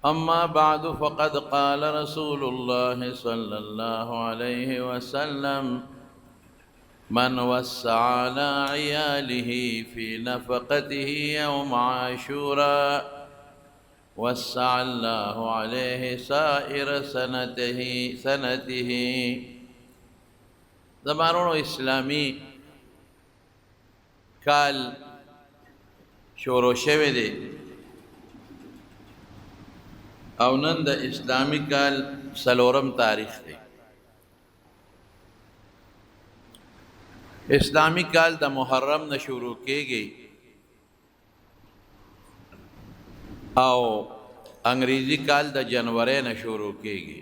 أما بعد، فقد قال رسول الله صلى الله عليه وسلم: من وسع على عياله في نفقته يوم عاشوراء وسع الله عليه سائر سنته. زما وروڼو، اسلامي کال شروع شوی دی او نن د اسلامي کال څلورم تاریخ دی. اسلامي کال د محرم نه شروع کیږي او انګریزي کال د جنوري نه شروع کیږي.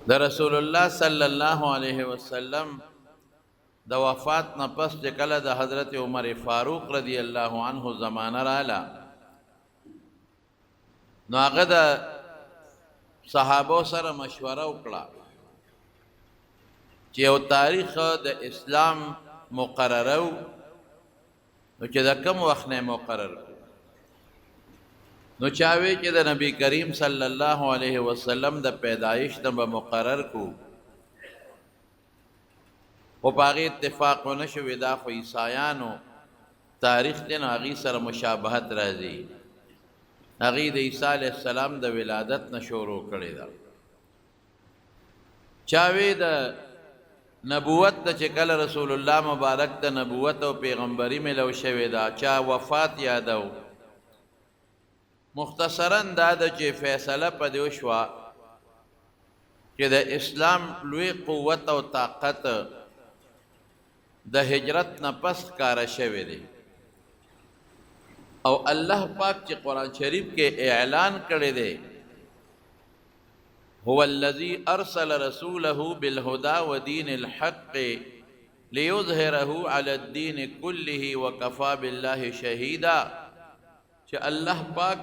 د رسول الله صلی الله علیه وسلم د وفات نه پس چې کله د حضرت عمر فاروق رضی الله عنه زمانه رااله، نو هغه د صحابو سره مشوره وکړه چې یو تاریخ د اسلام مقررو، نو چې د کم وخت نه مقرر کړو؟ نو چاوي چې د نبی کریم صلی الله علیه وسلم د پیدایش نه به مقرر کو، خو په هغې اتفاق ونه شوې. دا خو عیسایانو تاریخ دی، نو هغې سره مشابهت راځي. هغې د عیسی علیه السلام د ولادت نه شروع کړې ده. چاوی د نبوت د چې کله رسول الله مبارک ته نبوت او پیغمبري ملو شوې ده، چا وفات یادو. مختصرا دا ده چې فیصله په دې وشوه چې د اسلام لوی قوت او طاقت د هجرت نه پس ښکاره شوی دی، او الله پاک چې قرآن شریف کې اعلان کړی دی: هو الذي ارسل رسوله بالهدى ودين الحق ليظهره على الدين كله وكفى بالله شهيدا، چې الله پاک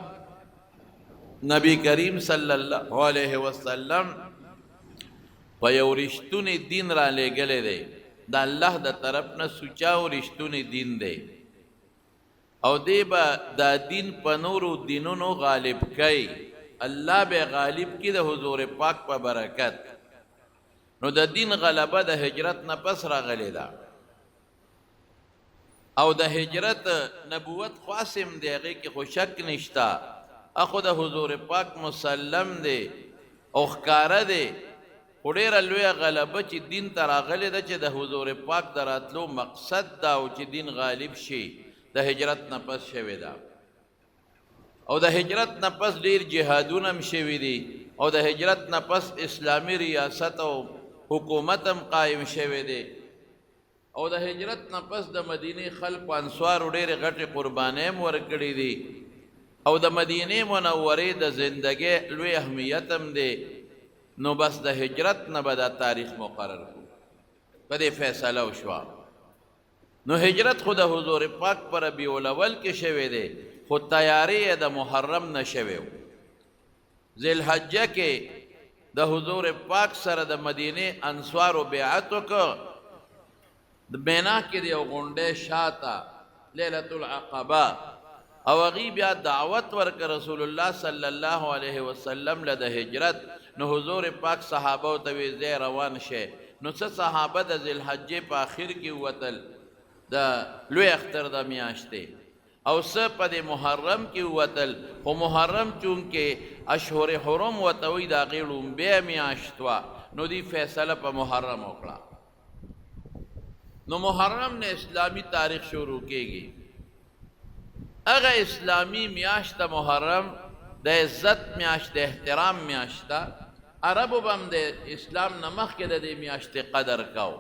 نبی کریم صلی الله علیه وسلم په یو رښتونی دین را لېږلی دی. د الله د طرف نه سوچا او رښتونی دین دی، او دی به دا دین په نورو دینونو غالب کوي. الله به غالب کی د حضور پاک په برکت. نو د دین غلبه د هجرت نه پس راغلی ده، او د هجرت نبوت خاصم دی، هغې کې خو شک نشته. اخو د حضور پاک مسلم دی او ښکاره دی، خو ډېره لویه غلبه چې دین ته راغلې ده، چې د حضور پاک د راتلو مقصد دا و چې دین غالب شي، د هجرت نه پس شوې ده. او د هجرت نه پس ډېر جهادونه هم شوي دي، او د هجرت نه پس اسلامي ریاست او حکومت هم قایم شوی دی، او د هجرت نه پس د مدینې خلکو انصارو ډېرې غټې قربانۍ هم ورکړې دي، او د مدینې منورې د زندګۍ لوی اهمیت هم دی. نو بس د هجرت نه به دا تاریخ مقرر کړو، په دې فیصله وشوه. نو هجرت خو د حضور پاک پر ربیع الاول کې شوی دی، خو تیاری یې د محرم نه شوی و. ذوالحجه کې د حضور پاک سره د مدینې انصارو بیعت وکړ، د مینا کې د یو غونډۍ شاته، لیلة العقبه، او هغوی بیا دعوت ورکړ رسول الله صلی الله علیه وسلم له د هجرت. نو حضور پاک صحابه ته وی ځای روان شي. نو څه صحابه د ذوالحجې په آخر کې ووتل، د لوی اختر د میاشتې، او څه په دې محرم کې ووتل. خو محرم چونکې اشهر حرم ورته وایي، د هغې ړومبی میاشت وه، نو دوی فیصله په محرم وکړه. نو محرم نه اسلامي تاریخ شروع کیږي. هغه اسلامي میاشت محرم د عزت میاشت، د احترام میاشت ده. عربو به هم د اسلام نه مخکې د دې میاشتې قدر کاو.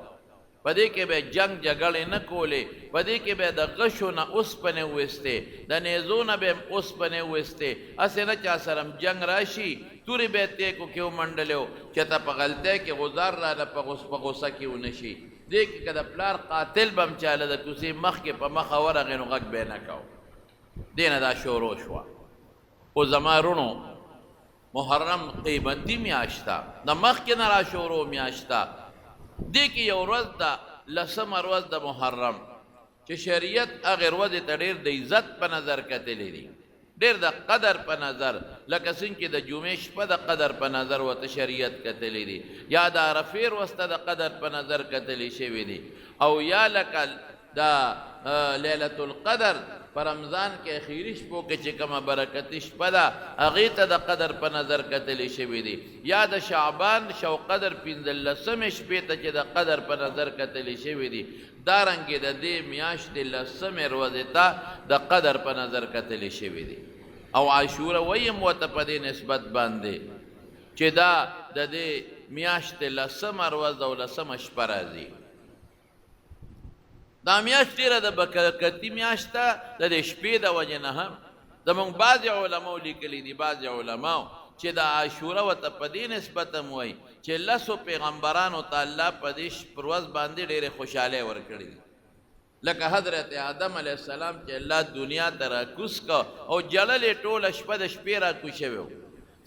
په دې کې به جنگ جګړې نه کولې، په دې کې به د غشو نه اوسپنې وویستې، د نیزو نه به هم اوسپنې وویستې، هسې نه چا سره هم جنګ راشي، تورې به یې تیکو کې ومنډلې چې ته په غلطۍ کې غزار راله په غوسه کې ونه شي. دې کې که د پلار قاتل به هم چاله د کوڅې مخکې په مخه ورغی، نو غږ به یې نه کاوه. دې نه دا شروع شوه. خو زما وروڼو، محرم قیمتي میاشت ده، د مخکې نه را شروع میاشت ده. دې کې یو ورځ ده، لسمه ورځ د محرم، چې شریعت هغې ورځې ته ډېر د عزت په نظر کتلی دي. ډېر د قدر په نظر، لکه څنګه چې د جمعې شپه د قدر په نظر ورته شریعت کتلی دي، یا د عرفې ورځ ته د قدر په نظر کتلی شوي دي، او یا لکه د لیلة القدر په رمضان کې اخیري شپو کې چې کومه برکتي شپه ده هغې ته د قدر په نظر کتلی شوي دي، یا د شعبان شو قدر پنځلسمې شپې ته چې د قدر په نظر کتلی شوي دي، دارنګه د دې میاشتې لسمې ورځې ته د قدر په نظر کتلی شوي دي. او عاشوره ویم ورته په دې نسبت باندې چې دا د دې میاشتې لسمه ورځ او لسمه شپه راځي. دا میاشت ډېره د برکتي میاشت ده، د دې شپې د وجې نه هم زموږ بعضې علماو لیکلي دي، بعضې علماو چې د عاشوره ورته په دې نسبت هم وایي چې لسو پیغمبرانو ته الله په دې ورځ باندې ډېرې خوشحالۍ ورکړي دي، لکه حضرت آدم علیه السلام چې الله دنیا ته راکوز کړ او ژړل یې ټوله شپه، د شپې راکوز شوی و،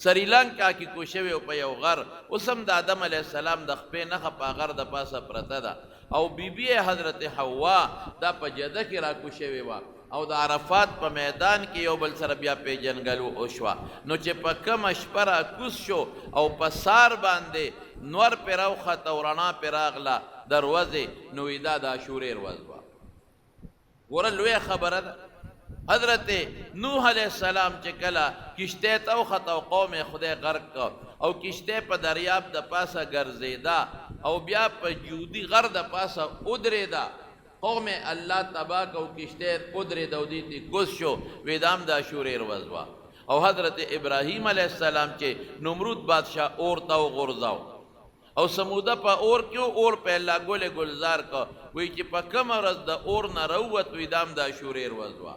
سریلانکا کې کوز شوی و په یو غر، اوس هم د آدم علیه السلام د خپې نښه په غر د پاسه پرته ده، او بی بی حضرت حوا دا په جده کې راکوز شوې وه او د عرفات په میدان کې یو بل سره بیا پیژندګلو وشوه. نو چې په کومه شپه راکوز شو او په سار باندې نور پرې راوخته او رڼا پرې راغله د ورځې، نو وایي دا د عاشورې ورځ وه. ګوره لویه خبره ده. حضرت نوح علیه السلام چې کله کشته ته وخته او قوم یې خدای غرق کړ او کشته په دریاب د پاسه ګرځېده او بیا په جودي غر د پاسه ودرېده، قوم یې الله تباه کړ او کشته ودرېده او دې ترې کوز شو، وایي دا هم د عاشورې ورځ وه. او حضرت ابراهیم علیه السلام چې نمرود بادشاه اور ته وغورځاو او سموده په اور کې و، اور په الله ګل ګلزار کړ، وایي چې په کومه ورځ د اور نه راووت، وایي دا هم د عاشورې ورځ وه.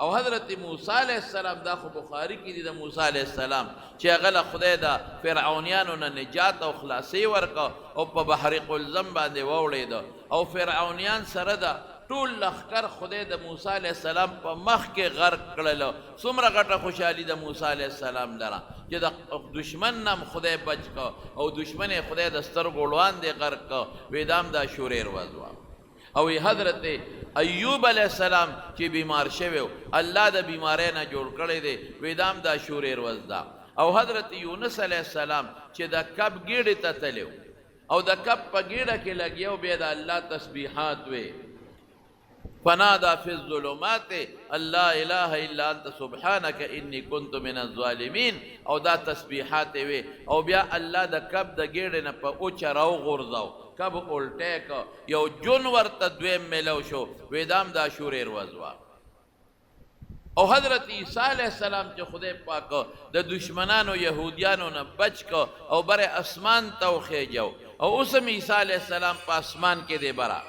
او حضرت موسی علیه السلام، دا خو بخاري کې دي د موسی علیه السلام چې هغه له خدای د فرعونیانو نه نجات او خلاصي ورکړ او په بحر قلزم باندې واوړېده او فرعونیان سره د ټول لښکر خدای د موسی علیه السلام په مخ کې غرق کړل. څومره غټه خوشحالي د موسی علیه السلام لره چې د دشمن نه هم خدای بچ کړ او دشمن یې خدای د سترګو وړاندې غرق کړ، وایي دا هم د عاشورې ورځ وه. او حضرت ایوب علیه السلام چې بیمار شوی و الله د بیمارۍ نه جوړ کړی دی، وایي دا هم د عاشورې ورځ ده. او حضرت یونس علیه السلام چې د کب ګېډې ته تللی او د کب په ګېډه کې لګیا و، بیا د الله تسبیحات وې، فنادى في الظلمات الله اله الا انت سبحانك اني كنت من الظالمين، او دا تسبیحات وې، او بیا الله د کب د ګېډې نه په اوچه راوغورځاو، کب الټی کړ، یو جون ورته دویم میلو شو، وې دا هم د عاشورې ورځ وه. او حضرت عیسی علیه السلام چې خدای پاک د دشمنانو یهودیانو نه بچ کړ او بره اسمان ته وخېژو، او اوس هم عیسی علیه السلام په اسمان کې دی، بره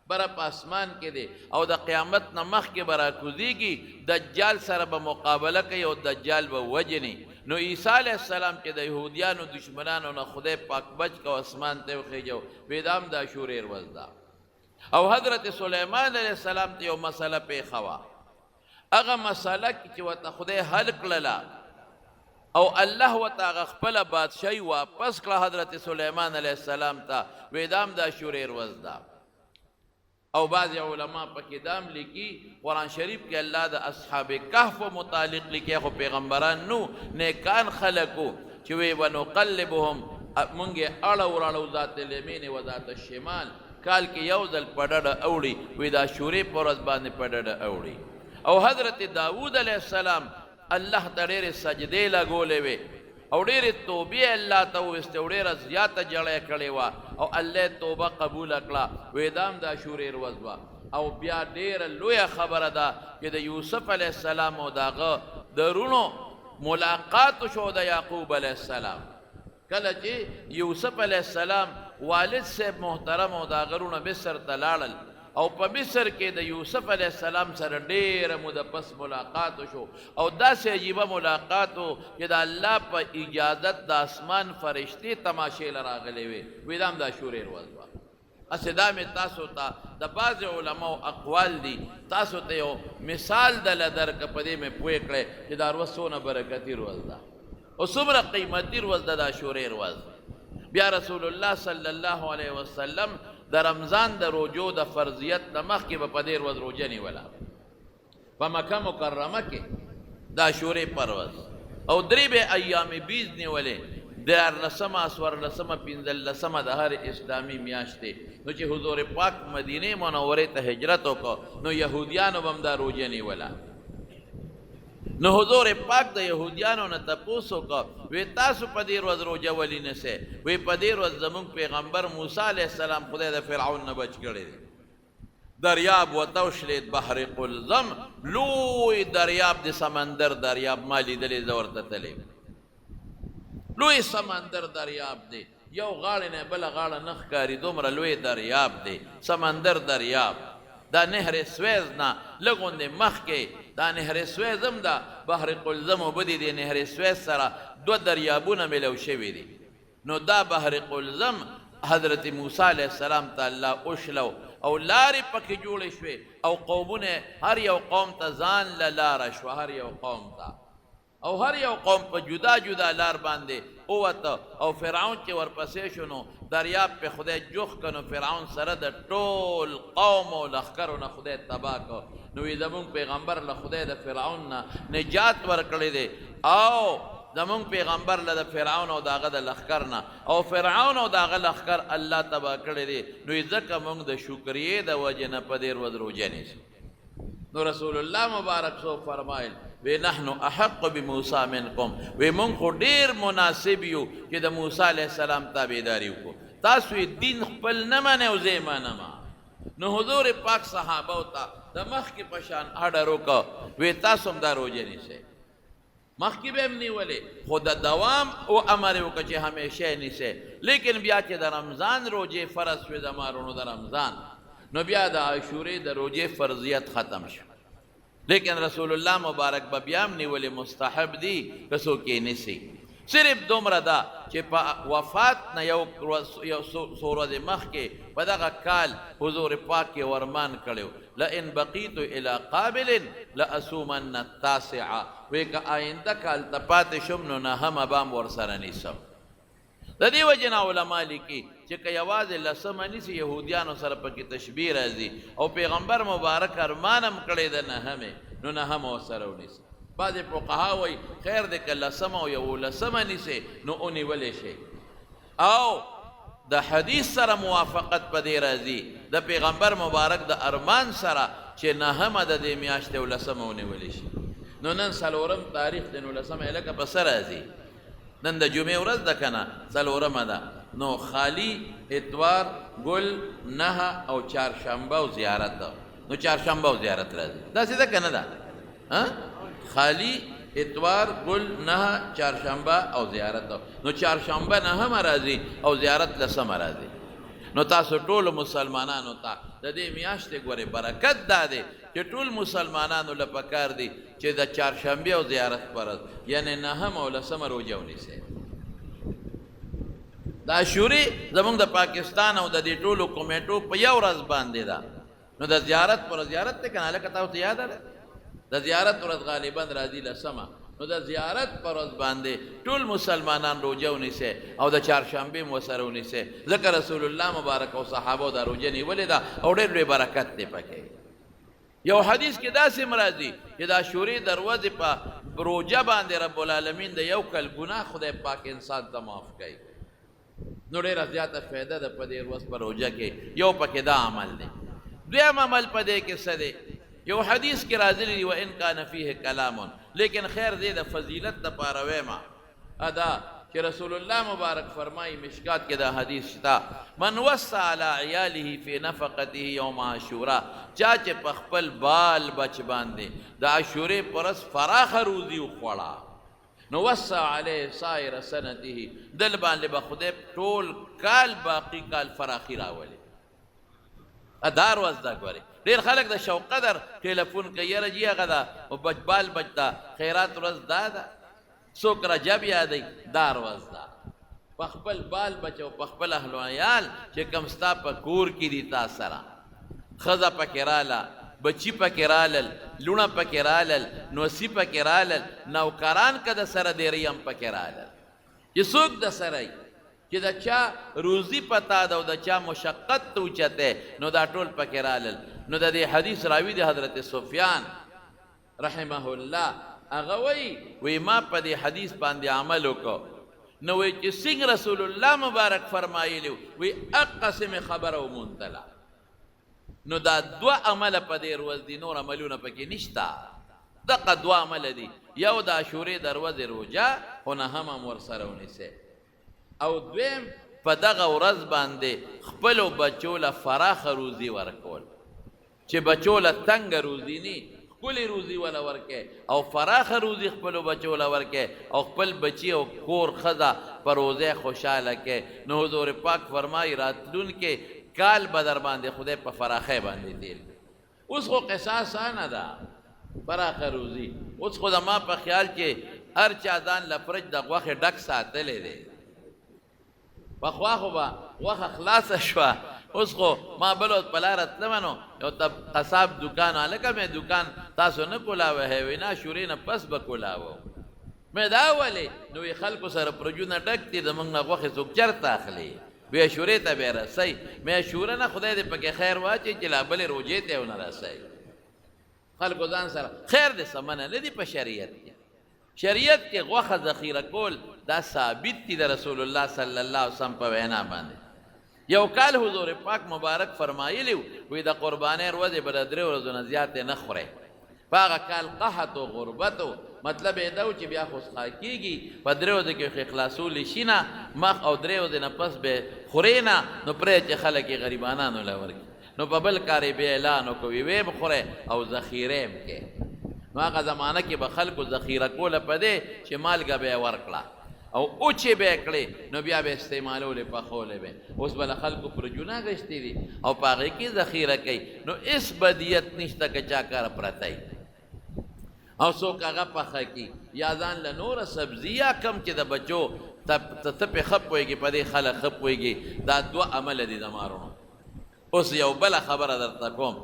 بره په اسمان کې دی، او د قیامت نه مخکې به راکوزیږي، دجال سره به مقابله کوي او دجال به وژني. نو عیسی علیه السلام چې د یهودیانو دشمنانو نه خدای پاک بچ کړ او اسمان ته وخېژو، وایي دا هم د عاشورې ورځ ده. او حضرت سلیمان علیه السلام ته یو مسله پېښه وه، هغه مسله چې ورته خدای حل کړله او الله ورته هغه خپله بادشاهي واپس کړه حضرت سلیمان علیه السلام ته، وایي دا هم د عاشورې ورځ ده. او بعضې علما پکې دا هم لیکي، قرآن شریف کې الله د اصحاب کهف متعلق لیکي، خو پیغمبران نو نیکان خلک وو چې وایي ونقلبهم، مونږ یې اړو راړو ذات الیمین و ذات الشمال، کال کې یو ځل په ډډه اوړي، وایي د عاشورې په ورځ باندې په ډډه اوړي. او حضرت داود علیه السلام الله ته ډېرې سجدې لګولې وې او ډېرې توبې الله ته وویستې او ډېره زیاته ژړا یې کړې وه او الله یې توبه قبوله کړه، وایي دا هم د عاشورې ورځ وه. او بیا ډېره لویه خبره ده چې د یوسف علیه السلام او د هغه د وروڼو ملاقات وشو د یعقوب علیه السلام. کله چې یوسف علیه السلام والد صاحب محترم او د هغه وروڼه مصر ته لاړل او په مصر کې د یوسف علیه السلام سره ډېره موده پس ملاقات وشو، او داسې عجیبه ملاقات و چې د الله په اجازت د اسمان فرشتې تماشې له راغلې وې، وایي دا هم د عاشورې ورځ وه. هسې دا مې تاسو ته د بعضې علماو اقوال دي، تاسو ته یو مثال دله درکړه، په دې مې پوه کړی چې دا ورځ څونه برکتي ورځ ده او څومره قیمتي ورځ ده د عاشورې ورځ. بیا رسول الله صلی الله علیه وسلم د رمضان د روژو د فرضیت نه مخکې به په دې ورځ روژه نیوله په مکه مکرمه کې. د عاشورې پر ورځ او درې به ایام بیض نیولې، دیارلسمه، څوارلسمه، پنځلسمه د هرې اسلامي میاشتې. نو چې حضور پاک مدینې منورې ته هجرت وکړ نو یهودیانو به هم دا روژه نیوله. نو حضور پاک د یهودیانو نه تپوس وکړ، وی تاسو په دې ورځ روژه ولې نیسئ؟ وی په دې ورځ زموږ پیغمبر موسی علیه السلام خدای د فرعون نه بچ کړی دی. دریاب وته وشلېد، بحر قلزم لوی دریاب دی، سمندر دریاب ما لیدلی، زه ورته تللی، لوی سمندر دریاب دی، یو غاړې نه بله غاړه نه ښکاري، دومره لوی دریاب دی، سمندر دریاب. دا نهر سویز نه لږ غوندې مخکې دا نهر سویز هم ده، بحر قلزم اوبه دي، د نهر سویز سره دوه دریابونه ملو شوي دي. نو دا بحر قلزم حضرت موسی علیه السلام ته الله وشلو او لارې پکې جوړې شوې او قومونه هر یو قوم ته ځان له لاره شوه، هر یو قوم ته، او هر یو قوم په جدا جدا لار باندې ووته. او فرعون چې ورپسې شو نو دریاب په خدای جوخ کړ، نو فرعون سره د ټول قوم او لښکرو نه خدای تباه کړ. نو وی زمونږ پیغمبر له خدای د فرعون نه نجات ورکړی دی، او زمونږ پیغمبر له د فرعون او د هغه د لښکر نه، او فرعون او د هغه لښکر الله تباه کړی دی. نو ځکه مونږ د شکریې د وجې نه په دې ورځ روژه نیسو. نو رسول الله مبارک سو فرمایل، وی نحن احق بموسی منکم، وی مونږ خو ډیر مناسب یو چې د موسی علیه السلام تابعداري وکړو، تاسو یې دین خپل نه منئ او زه یې منم. نو حضور پاک صحابه ته د مخکې په شان اډر وکړ، وی تاسو هم دا روژه نیسئ. مخکې به هم نیولې خو د دوام او امر یې وکړ چې همیشه یې نیسئ. لیکن بیا چې د رمضان روژې فرض شوې زما وروڼو، د رمضان، نو بیا د عاشورې د روژې فرضیت ختم شو. لیکن رسول الله مبارک به بیا هم نیولې، مستحب دي که څوک یې نیسي. صرف دومره ده چې په وفات نه یو یو څو ورځې مخکې په دغه کال حضور پاک یې ورمان کړی، لئن بقیت الی قابل لأصومن التاسع، وی که آینده کال ته پاتې شوم نو نهمه به هم ورسره نیسم. د دې وجې نه علما لیکي چې که یوازې لسمه نیسي یهودیانو سره پکې تشبیه راځي، او پیغمبر مبارک ارمان هم کړی د نهمې، نو نهمه ورسره ونیسي. بعضې فقها وایي خیر دی که لسمه او یولسمه نیسې نو ونیولی شي، او د حدیث سره موافقت په دې راځي د پیغمبر مبارک د ارمان سره چې نهمه د دې میاشتې او لسمه ونیول شي. نو نن څلورم تاریخ دی، نو لسمه یې لکه په څه راځي؟ نن د جمعې ورځ ده که نه، څلورمه ده، نو خالي، اتوار، ګل، نهه او چهارشنبه او زیارت، نو چهارشنبه او زیارت راځي. داسې ده که نه ده؟ خالي، اتوار، ګل، نهه، چهارشنبه او زیارت، نو چهارشنبه نهمه راځي او زیارت لسمه راځي. نو تاسو ټولو مسلمانانو ته د دې میاشتې ګورې برکت دا دی چې ټول مسلمانانو له پکار دي چې د چهارشنبې او زیارت پر ورځ، یعنې نهمه او لسمه روژه ونیسئ. د عاشورې زمونږ د پاکستان او د دې ټولو کمیټو په یو ورځ باندې ده. نو د زیارت پر زیارت دی که نه هلکه تاسو ته یاده ده؟ د زیارت ورځ غالبا راځي لسمه، نو د زیارت پر ورځ باندې ټول مسلمانان روژه ونیسئ او د چهارشنبې هم ورسره ونیسئ، ځکه رسول الله مبارک او صحابو دا روژه نیولې ده او ډېر لوی برکت دی پکې. یو حدیث کې داسې هم راځي چې د عاشورې د ورځې په روژه باندې رب العالمین د یو کال ګناه خدای پاک انسان ته معاف کوي. نو ډېره زیاته فایده ده په دې ورځ په روژه کې. یو پکې دا عمل دی. دویم عمل په دې کې څه دی؟ یو حدیث کې راغلي دي، وان کان فیه کلام، لیکن خیر دې د فضیلت دپاره وایم ادا چې رسول الله مبارک فرمایي، مشکات کې دا حدیث شته، من وصى علی عیاله فی نفقته یوم عاشورا، چا چې په خپل بال بچ باندې د عاشورې پر ورځ فراخه روزي وخوړه، نو وسع علیه سائر سنته، دل باندې به خدای ټول کال باقی کال فراخي راولي. دا ورځ ده ګورې ډېر خلک د شوقدر ټلیفون کوي، یاره جي هغه ده او بچ بال بچ ده خیرات ورځ دا ده، څوک رجب یادوي، دا ورځ ده. په خپل بال بچ او په خپل اهل عیال چې کوم ستا په کور کې دي، تا سره ښځه پکې راله، بچي پکې رالل، لوڼه پکې رالل، نوسي پکې رالل، نوکران که د سره دیری هم پکې رالل، چې څوک د سره وي چې د چا روزي په تا ده او د چا مشقت ته اوچتی، نو دا ټول پکې رالل. نو د دې حدیث راوي دی حضرت سفیان رحمه الله، هغه وایي، وایي ما په دې حدیث باندې عمل وکړ، نو وایي چې څنګه رسول الله مبارک فرمایلی وو، وایي هقسې مې خبره وموندله. نو دا دوه عمله په دې ورځ دي، نور عملونه پکې نشته. دقه دوه عمله دي، یو د عاشورې د ورځې روژه، خو نهم هم ورسره ونیسئ، او دویم په دغه ورځ باندې خپلو بچو له فراخه روزي ورکول، چې بچو له تنګه روزي نی، ښکلې روزي وله ورکې او فراخه روزي خپلو بچو له ورکې او خپل بچي او کور ښځه په روزۍ خوشحاله کې. نو حضور پاک فرمایي راتلونکې کال به در باندې خدای په فراخۍ باندې تیر کړي. اوس خو قصه اسانه ده، پراخه روزي. اوس خو زما په خیال کې هر چا ځان له فرج د غوښې ډک ساتلی دی. پخوا خو به غوښه خلاصه شوه، اوس خو ما بل ورځ په لاره تلم، نو یو قصاب دوکان، هلکه مې دوکان تاسو نه کولاوه؟ وی نه، شورې نه پس به کولاوه. مې دا ولې؟ نو وی خلکو سره پرجونه ډک دي، زمونږ نه غوښې څوک چېرته اخلي؟ وی عاشورې ته به یې رسوي. مې عاشوره نه، خدای دې پکې خیر واچوي چې لا بلې روژې ته یې ونه رسوي. خلکو ځان سره خیر دې سمنه نه دي په شریعت کې. شریعت کې غوښه ذخیره کول دا ثابت دي د رسول الله صلی الله علیه وسلم په وینا باندې. یو کال حضور پاک مبارک فرمایلی وی د قربانۍ ورځې به د درې ورځو نه زیاتې نه خورئ. په هغه کال قحط او غربت و، مطلب یې دا و چې بیا خو څښا کېږي، په درې ورځو کې خو یې خلاصولی شي نه مخ، او درې ورځې نه پس به خورې نه، نو پرېږده چې خلک یې غریبانانو له ورکړي. نو په بل کار یې بیا اعلان وکړ، وي ویې هم خورئ او ذخیره یې هم کړئ. نو هغه زمانه کې به خلکو ذخیره کوله په دې چې مالګه به یې ورکړه او اوچې به یې کړې، نو بیا به یې استعمالولې، پخولې به. اوس به له خلکو پرجونه اخیستي دي او په هغې کې ذخیره کوي، نو هېڅ بدیت نشته که چا کره پرته وي او څوک هغه پخه کړي یا ځان له نوره سبزي یا کوم چې د بچو ته ته پرې ښه پوهېږې، په دې خلک ښه پوهېږي. دا دوه عمله دي زما وروڼو. اوس یو بله خبره درته کوم،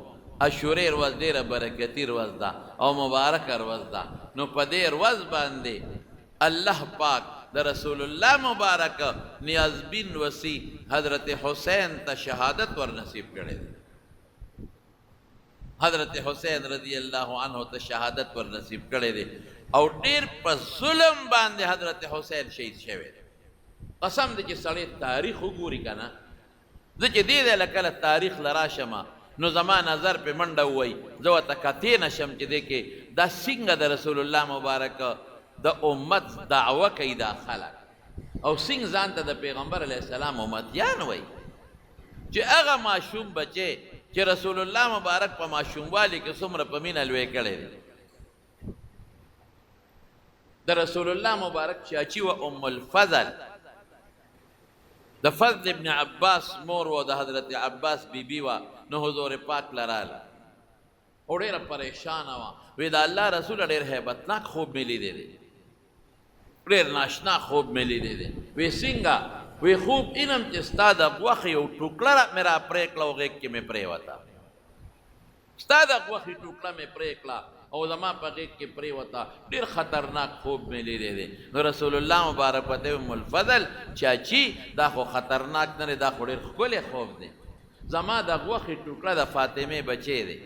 عاشورې ورځ ډېره برکتي ورځ ده او مبارکه ورځ ده، نو په دې ورځ باندې الله پاک د رسول الله مبارک نیازبین وصي حضرت حسین ته شهادت ور نصیب کړی دی. حضرت حسین رضی الله عنه ته شهادت ور نصیب کړی دی او ډیر په ظلم باندې حضرت حسین شهید شوی دی. قسم دی چې سړی تاریخ وګوري که نه، زه چې دې ځای له کله تاریخ له راشم نو زما نظر پې منډه ووهي، زه ورته کتې نه شم چې دې کې دا څنګه د رسول الله مبارک د امت دعوه کوي دا خلک، او څنګه ځان ته د پیغمبر علیه السلام امتیان وایي، چې هغه ماشوم بچی چې رسول الله مبارک په ماشوموالي کې څومره په مینه لوی کړی دی. د رسول الله مبارک چاچی و ام الفضل، د فضل ابن عباس مور و، د حضرت عباس بی بی وه. نو حضور پاک له راله او ډېره پریشانه وه، وی د الله رسوله ډېر هیبتناک خوب مې لیدی دی، ډېر ناشنا خوب مې لیدی دی. وی څنګه؟ وی خوب اینم چې ستا د غوښې یو ټوکړه مې را پرې کړه او غېږ کې مې پرېوته. ستا د غوښې ټوکړه مې پرې کړه او زما په غېږ کې پرېوته، ډېر خطرناک خوب مې لیدی دی. نو رسول الله مبارک ورته وویل، ام الفضل چاچي دا خو خطرناک نه دی، دا خو ډېر ښکلی خوب دی. زما د غوښې ټوکړه د فاطمې بچی دی،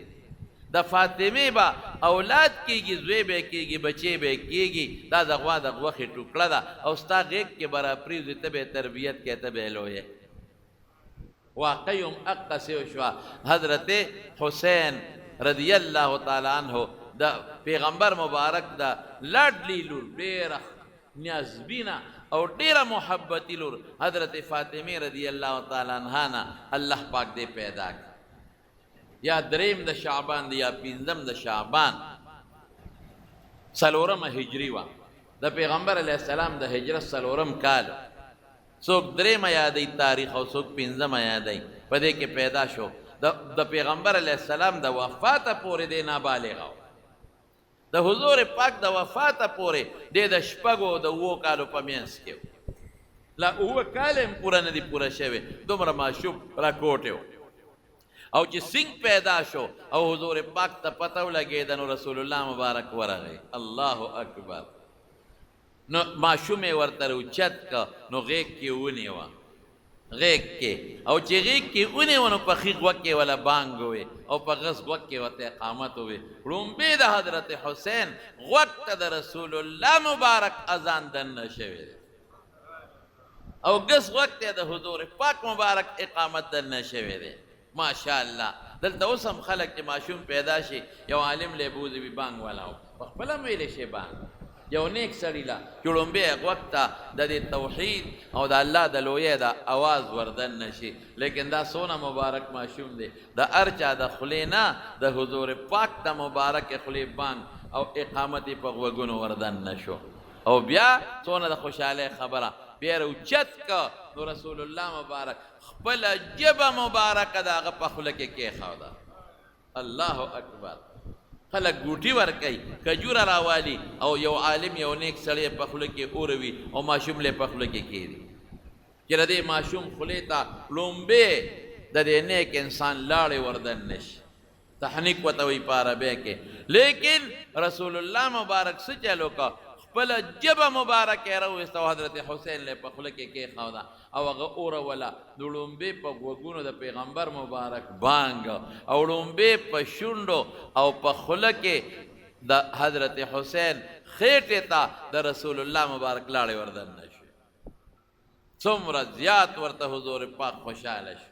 د فاطمې به اولاد کېږي، زوی به یې کېږي، بچی به یې کېږي، دا د غوا د غوښې ټوکړه ده او ستا غېږ کې به راپرېوځي، ته به یې تربیت کوې، ته به یې لویې. واقعي هم اقسې وشوه، حضرت حسین رضی الله تعالی عنه د پیغمبر مبارک د لاډلې لور، ډېره نیازبینه او ډېره محبتي لور حضرت فاطمې رضی الله تعالی عنها نه الله پاک دې پیدا کړ. یا دریم د شعبان دی یا پنځم د شعبان، څلورمه هجري وه، د پیغمبر علیه السلام د هجرت څلورم کال، څوک درېمه یادوي تاریخ او څوک پنځمه یادوي، په دې کې پیدا شو. د پیغمبر علیه السلام د وفاته پورې دی نابالغه و. د حضور پاک د وفاته پورې دی د شپږو او د اوو کالو په منځ کې و. لا اووه کاله هم پوره نه دي پوره شوی، دومره ماشوم راکوټی و. او چې څنګه پیدا شو او حضور پاک ته پته ولګېده، نو رسول الله مبارک ورغی. الله اکبر! نو ماشوم یې ورته راوچت کړ، نو غېږ کې یې ونیوه، غېږ کې، او چې غېږ کې ونیو نو په ښي غوږ کې وله بانګ ووې او په غس غوږ کې ورته اقامت ووې. ړومبی د حضرت حسین غوږ ته د رسول الله مبارک اذان دننه شوی دی او ګس غوږ ته د حضور پاک مبارک اقامت دننه شوی دی. ماشاءالله دلته اوس هم خلک چې ماشوم پیدا شي یو عالم له بوځي وي بانګ والا په خپله هم ویلی شي بانګ یو نیک سړي له چې ړومبی غوږ ته د دې توحید او د الله د لویۍ د اواز وردننه شي. لیکن دا څونه مبارک ماشوم دی، د هر چا د خولې نه د حضور پاک د مبارکې خولې بانګ او اقامت یې په غوږونو وردننه شو. او بیا څونه د خوشحالۍ خبره، بیا یې راوچت کړ نو رسول الله مبارک خپله ژبه مبارکه د هغه په خوله کې کېښوده. الله اکبر! خلک ګوټي ورکوي، کجوره راوالي او یو عالم یو نیک سړی یې په خوله کې اوروي او ماشوم له یې په خوله کې کېږدي چې د دې ماشوم خولې ته ړومبی د دې نیک انسان لاړې وردننه شي. تحنیک ورته وایي په عربۍ کې. لیکن رسول الله مبارک څه چل وکړ؟ خپله ژبه مبارکه یې راوویسته او حضرت حسین له یې په خوله کې کېښوده او هغه اوروله. د ړومبې په غوږونو د پیغمبر مبارک بانګ او ړومبې په شونډو او په خوله کې د حضرت حسین خېټې ته د رسول الله مبارک لاړې وردننه شوې. څومره زیات ورته حضور پاک خوشحاله شو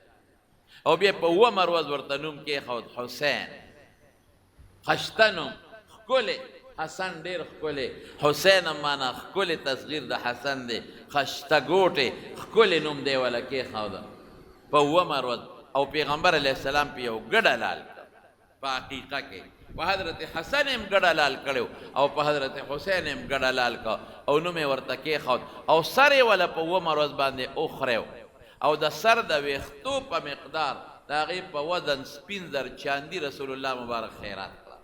او بیا په اوومه ورځ ورته نوم کېښود حسین. خشته نوم ښکلی، حسن ډېر ښکلی، حسین هم معنا ښکلی تصغیر د حسن دی، خشته ګوټې ښکلی نوم دی وله کېښوده په اوومه ورځ. او پیغمبر علیه السلام پې یو ګډه لال کړ. په عقیقه کې په حضرت حسن هم ګډه لال کړو او په حضرت حسین هم ګډه لال کړ او نوم یې ورته کېښود او سر یې وله په اوومه ورځ باندې وخریو او د سر د ویښتو په مقدار د هغې په وزن سپین زر چاندي رسول الله مبارک خیرات کړه.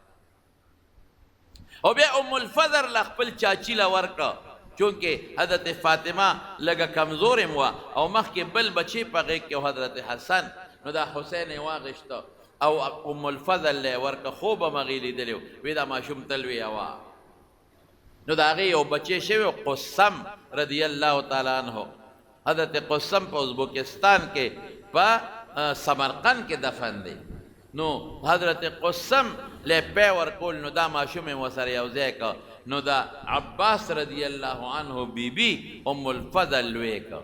او بیا ام الفضل له خپل چاچي له ورکړه، چونکه حضرت فاطمه لږه کمزورې هم وه او مخکې بل بچی په غېږ کې و حضرت حسن، نو دا حسین یې واخیسته او ام الفضل له یې ورکړه. خوب هم هغې لیدلی و، وی دا ماشوم ته لویوه. نو د هغې یو بچی شوی و قسم رضی الله تعالی عنه. حضرت قسم په ازبکستان کې په سمرقند کې دفن دی. نو حضرت قسم له پی ورکول نو دا ماشوم یې ورسره یو ځای کړ، نو د عباس رضی الله عنه بی بی ام الفضل لوی کړ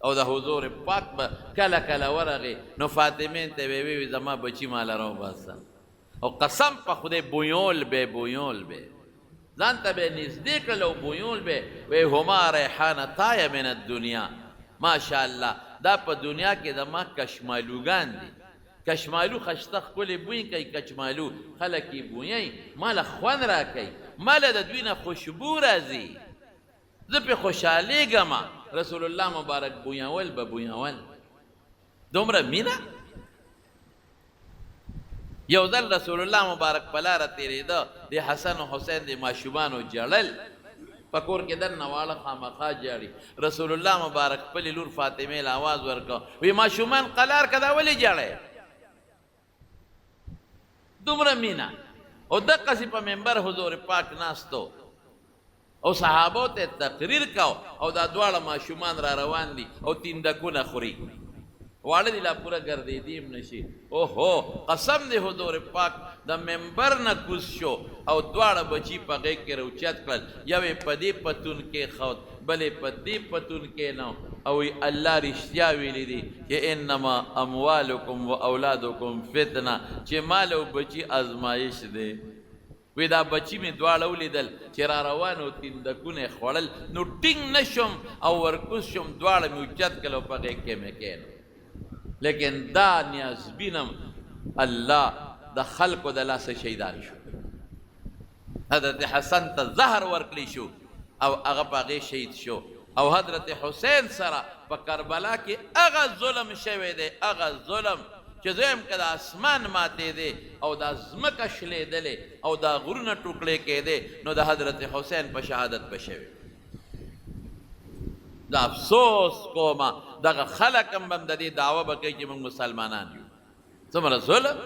او د حضور پاک به کله کله ورغی نو فاطمې ته به وی زما بچی ماله راوباسه. او قسم په خدای بویول به بویول به ځان ته به نږدې کړل او بویول به وی هما ریحانتای من الدنیا. ماشاءالله دا په دنیا کې د ما کشمالوګان دي. کشمالو خشته ښکلې بوی کوي، کچمالو خلک یې بویي، ماله خوند راکوي، ماله د دوی نه خوشبو راځي، زه پرې خوشحالېږم. رسول الله مبارک بویول به بویول، دومره مینه. یو ځل رسول الله مبارک په لاره تېرېده، د حسن او حسین د ماشومانو ژړل، په کور کې دننه واړه خامخا ژاړي. رسول الله مبارک خپلې لور فاطمې له اواز ورکړ، وی ماشومان قلار که دا ولې ژاړی؟ دومره مینه. او دقسې په منبر حضور پاک ناست و او صحابو ته تقریر کاو او دا دواړه ماشومان را روان دي او تیندکونه خوري، واړه دي لا پوره ګرځېدی هم نه شي. اوهو قسم دی حضور پاک د منبر نه کوز شو او دواړه بچي په غېږ کې راوچت کړل، یو یې په دې پتون کېښود بل یې په دې پتون کېناو او وایي الله رښتیا ویلي دي چې انما اموالکم و اولادکم فتنه، چې مال او بچي ازمایش دی. وی دا بچي مې دواړه ولیدل چې را روان او تیندکونه یې خوړل، نو ټینګ نه شوم او ورکوز شوم، دواړه مې اوچت کړل او په غېږ کې مې کېنول. لیکن دا نیازبین هم الله د خلکو د لاسه شهیدان شو. حضرت حسن ته زهر ورکړی شو او هغه په هغې شهید شو. او حضرت حسین سره په کربلا کې هغه ظلم شوی دی، هغه ظلم چې زه وایم که د اسمان ماتېدی او دا ځمکه شلېدلې او دا غرونه ټوکړې کېدی نو د حضرت حسین په شهادت به شوی. زه افسوس کوم دغه خلک هم د دې دعوه به کوي چې موږ مسلمانان یو. څومره ظلم!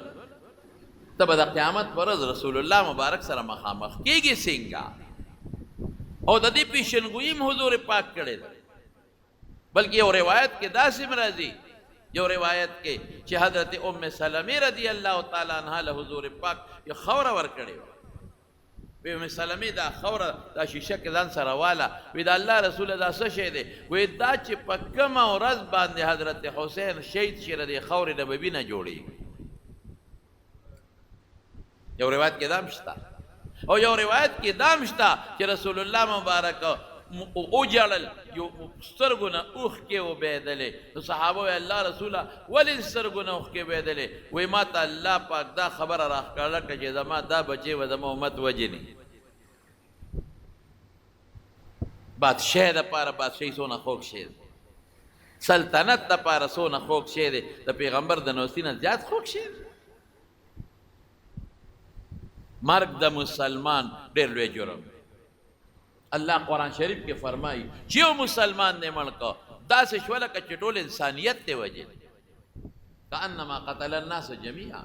ته به د قیامت پر ورځ رسول الله مبارک سره مخامخ کېږي څنګه؟ او د دې پیشنګویي هم حضور پاک کړې ده. بلکې یو روایت کې داسې هم راځي، یو روایت کې چې حضرت ام سلمې رضی الله تعالی عنها له حضور پاک یو خوره ورکړې وه. وی ام سلمې دا خوره دا شیشه کې ځان سره واله. وی دا الله رسول دا څه شی دی؟ وی دا چې په کومه ورځ باندې حضرت حسین شهید شي، د دې خاورې نه به وینه جوړېږي. یو روایت کې دام شته، او یو روایت کې دام شته چې رسول الله مبارک وژړل، یو سترګو نه اوښکې وبهېدلې. نو صحابه وایي الله رسوله ولې سترګو نه اوښکې وبهېدلې؟ وایي ما ته الله پاک دا خبره راښکاره کړه چې زما دا بچی به زما امت وژني. بادشاه دپاره بادشاهي څونه خوږ شی دی، سلطنت دپاره څونه خوږ شی دی، د پیغمبر د نوستي نه زیات خوږ شی دی. مرګ د مسلمان ډېر لوی جرم دی. الله قرآن شریف کې فرمایي چې یو مسلمان دې مړ کړ، داسې شوه لکه چې ټول انسانیت دی وژلی، کأنما قتل الناس جمیعا.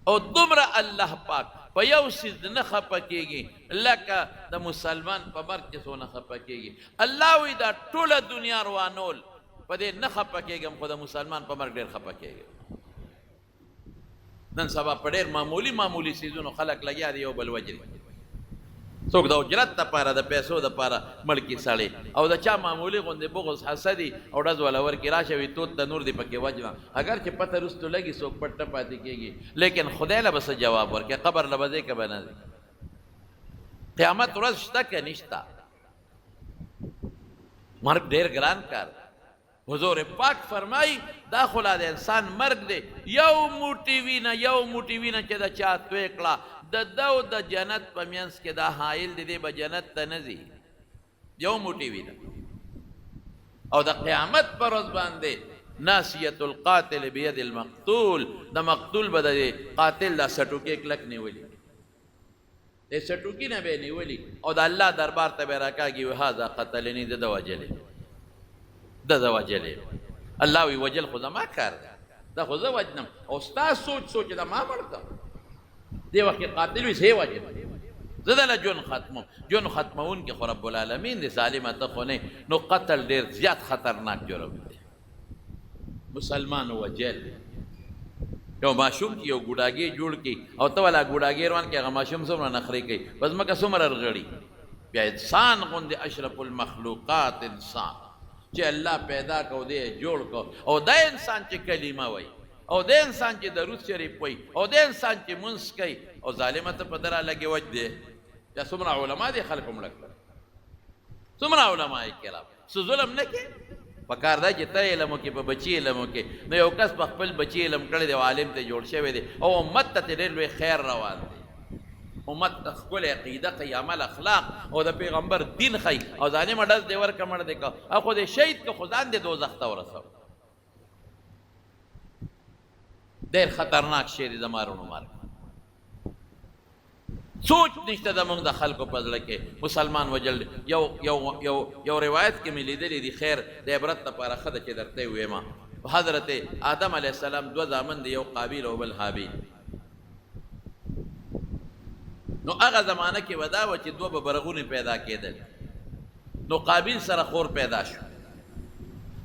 او دومره الله پاک په یو څیز نه خپه کېږي لکه د مسلمان په مرګ چې څونه خپه کېږي. الله وایي دا ټوله دنیا روانول په دې نه خپه کېږم، خو د مسلمان په مرګ ډېر خپه کېږم. نن سبا په ډېر معمولي معمولي څیزونو خلک لګیا دي یو بل وژني. څوک د اجرت دپاره د پیسو دپاره مړ کړي سړی، او د چا معمولي غوندې بغض حسدي او ډز وله ورکړي، راشه وي تود تنور دې پکې وژنه. اګر چې پته وروستو لګي، څوک پټ نه پاتې کېږي، لیکن خدای له به څه جواب ورکړي؟ قبر له به ځې که به نه ځې؟ قیامت ورځ شته که نشته؟ مرګ ډېر ګران کار دی. حضور پاک فرمایي دا خو لا د انسان مرګ دی، یو موټی وینه، یو موټی وینه چې د چا توی کړه، د ده او د جنت په منځ کې دا حایل دی، دی به جنت ته نه ځي. یو موټی وینه. او د قیامت پر ورځ باندې ناسیت القاتل بید المقتول، د مقتول به د قاتل دا سټوکې کلک نیولي، د سټوکي نه به نیولي او د الله دربار ته به راکاږي، وي هذا قتلني، ده وژلی، ده وژلی. الله وی وژل خو زما کار دی، دا خو زه وژنم، او ستا سوچ سوچ دا ما مړ کړم. دې وخت کې قاتل وي زه یې وژنم، زه دله ژوند ختموم. ژوند ختموونکی خو رب العالمین دی، ظالمه ته خو نه. نو قتل ډېر زیات خطرناک جرم دی. مسلمان وجل یو ماشوم چې یو ګوډاګی جوړ کړي او ته ولا ګوډاګی روان کړي، هغه ماشوم څومره نخرې کوي، په ځمکه څومره رغړي. بیا انسان غوندې اشرف المخلوقات انسان چې الله پیدا کو دی جوړ کو، او دا انسان چې کلمه وایي، او دا انسان چې درود شریف وایي، او دا انسان چې مونځ کوي، او ظالمه ته په درا لګې وج دی. بیا څومره علما دې خلکو مړه کړل، څومره علما کرام څه ظلم نه کوي. پکار دا چې ته علم وکړې، په بچي علم وکړې. نو یو کس په خپل بچي علم کړی دی او عالم ته جوړ شوی دی، او امت ته ډېر لوی خیر روان دی. امت ته ښکلې عقیده ښیي، عمل اخلاق او د پیغمبر دین ښیي، او ظالمه ډز دې ورکړه مړ دې کړه، او خو دې شهید کړه، خو ځان دې دوزخ ته ورسوه. ډېر خطرناک شی دی د مارونو مرګ. سوچ نشته د موږ د خلکو په زړه کې مسلمان وژل. یو یو یو یو روایت کې مې لیدلی دي، خیر د عبرت لپاره ښه ده چې درته یې ووایم. حضرت آدم علیه السلام دوه زامن دي، یو قابیل او بل هابیل. نو هغه زمانه کې به دا وه چې دوه به برغونې پیدا کېدل. نو قابیل سره خور پیدا شو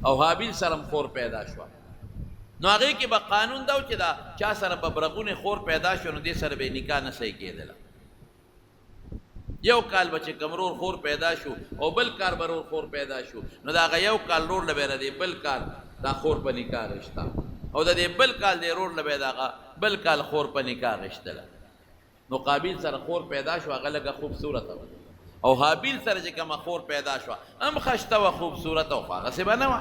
او هابیل سره هم خور پیدا شوه. نو هغې کې به قانون دا و چې دا چا سره به برغونې خور پیدا شو، نو دې سره به نکاح نه صحیح کېدله. یو کال به چې کوم رور خور پیدا شو او بل کال به رور خور پیدا شو، نو د هغه یو کال رور له به د دې بل کال دا خور په نکاح غشته، او د دې بل کال د رور له به د هغه بل کال خور په نکاح غشتله. نو قابیل سره خور پیدا شو، هغه لږه خوبصورته وه، او هابیل سره چې کومه خور پیدا شوه هم خشته وه، خوبصورته وه، خو هغسې به نه وه.